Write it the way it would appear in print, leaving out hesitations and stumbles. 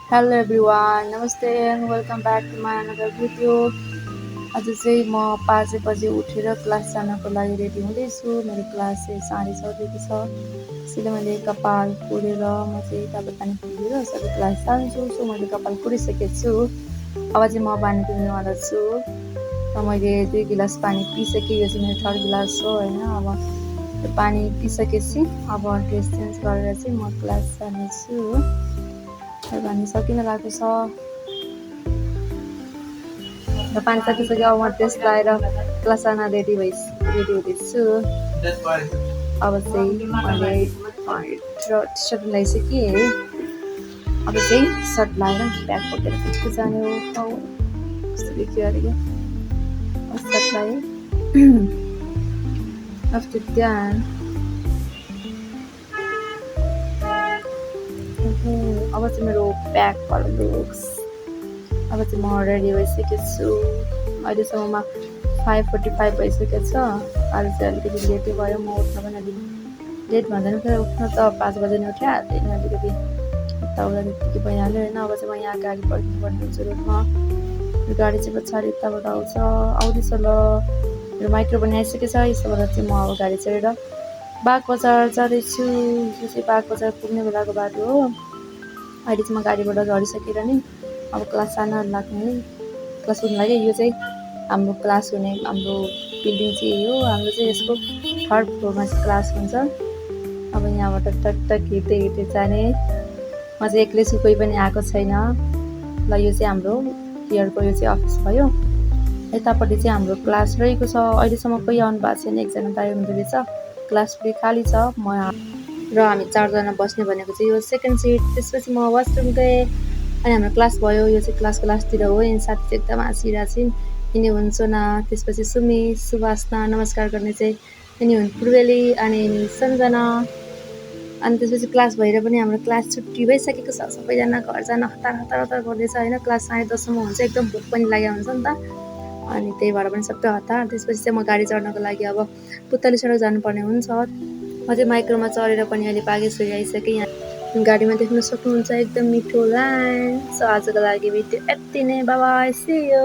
Hello everyone, Namaste and welcome back to my another video. आज चाहिँ म 5 बजे उठेर क्लास जानको लागि रेडी हुँदैछु। मेरो क्लास चाहिँ 6:30 छ। त्यसैले मैले कपाल पुरेर म चाहिँ तातो पानी पिएर सबै क्लास जान्छु। सो मैले कपाल पुरिसकेको छु। अब चाहिँ म पानी पिउनुवाला छु। र मैले 2 गिलास पानी पिसकेँ। यो चाहिँ मेरो थर्ड गिलास हो हैन। अब त्यो पानी पिसकेपछि अब ड्रेस चेन्ज गरेर चाहिँ म क्लास जानेछु। पानी सकिन लागेको छ र पानी सकिसक्यो। अब म ड्रेस लगाएर क्लास जान रेडी हुँदैछु। अब चाहिँ मैले टी-सर्ट लगाइसकेँ। अब चाहिँ सर्ट लगाएर ब्याग बोकेर कुद्दै जाने हो। कस्तो देखियो अरे सर्ट लगाएँ। आफ्टर द्याट अब चाहिँ मेरो ब्यागबाट लुक्स। अब चाहिँ म रेडी भइसकेको छु। अहिलेसम्ममा 5:45 भइसकेको छ। आज चाहिँ अलिकति लेटै भयो। म उठ्न पनि अलिक लेट भन्दैन फेरि उठ्न त 5 बजे नै उठिहाल्थेँ। अलिकति यताउता त्यत्तिकै भइहाल्यो होइन। अब चाहिँ म यहाँ गाडी पर्खिनुपर्ने हुन्छ रोडमा। यो गाडी चाहिँ पछाडि यताबाट आउँदैछ ल। मेरो माइक्रो पनि आइसकेको छ। यसोबाट चाहिँ म अब गाडी चढेर बागबजार जाँदैछु। यो चाहिँ बागबजार पुग्ने बेलाको बाटो हो। अहिले चाहिँ म गाडीबाट झरिसकेर नि अब क्लास जान लाग्ने क्लास हुनु लाग्यो। यो चाहिँ हाम्रो क्लास हुने हाम्रो बिल्डिङ चाहिँ हो। हाम्रो चाहिँ यसको थर्ड फ्लोरमा चाहिँ क्लास हुन्छ। अब यहाँबाट टकटक हिँड्दै जाने। म चाहिँ एक्लै छु, कोही पनि आएको छैन ल। यो चाहिँ हाम्रो इयरको यो चाहिँ अफिस भयो। यतापट्टि चाहिँ हाम्रो क्लास रहेको छ। अहिलेसम्म कोही आउनु भएको छैन। एकजना दाइ हुँदो रहेछ। क्लास पनि खाली छ। र हामी 4जना बस्ने भनेको चाहिँ यो सेकेन्ड सिट। त्यसपछि म वासरुम गएँ अनि हाम्रो क्लास भयो। यो चाहिँ क्लासको लास्टतिर हो। यिनी साथी चाहिँ एकदम हाँसिरहेको छिन्। यिनी हुन् सोना, त्यसपछि सुमी, सुवासना, नमस्कार गर्ने चाहिँ यिनी हुन् पूर्वेली अनि यिनी सञ्जना। अनि त्यसपछि क्लास भएर पनि हाम्रो क्लास छुट्टी भइसकेको छ। सबैजना घर जान हतार गर्दैछ होइन। क्लास 10:30 हुन्छ। एकदम भोक पनि लागेको हुन्छ नि त। अनि त्यही भएर पनि सबै हतार। त्यसपछि चाहिँ म गाडी चढ्नको लागि अब पुतली सडक जानुपर्ने हुन्छ। म चाहिँ माइक्रोमा चढेर पनि अहिले बागेश्वरी आइसकेँ। यहाँ गाडीमा देख्न सक्नुहुन्छ एकदम मिठो लाइन। सो आजको लागि भिडियो यति नै। Bye bye, see you.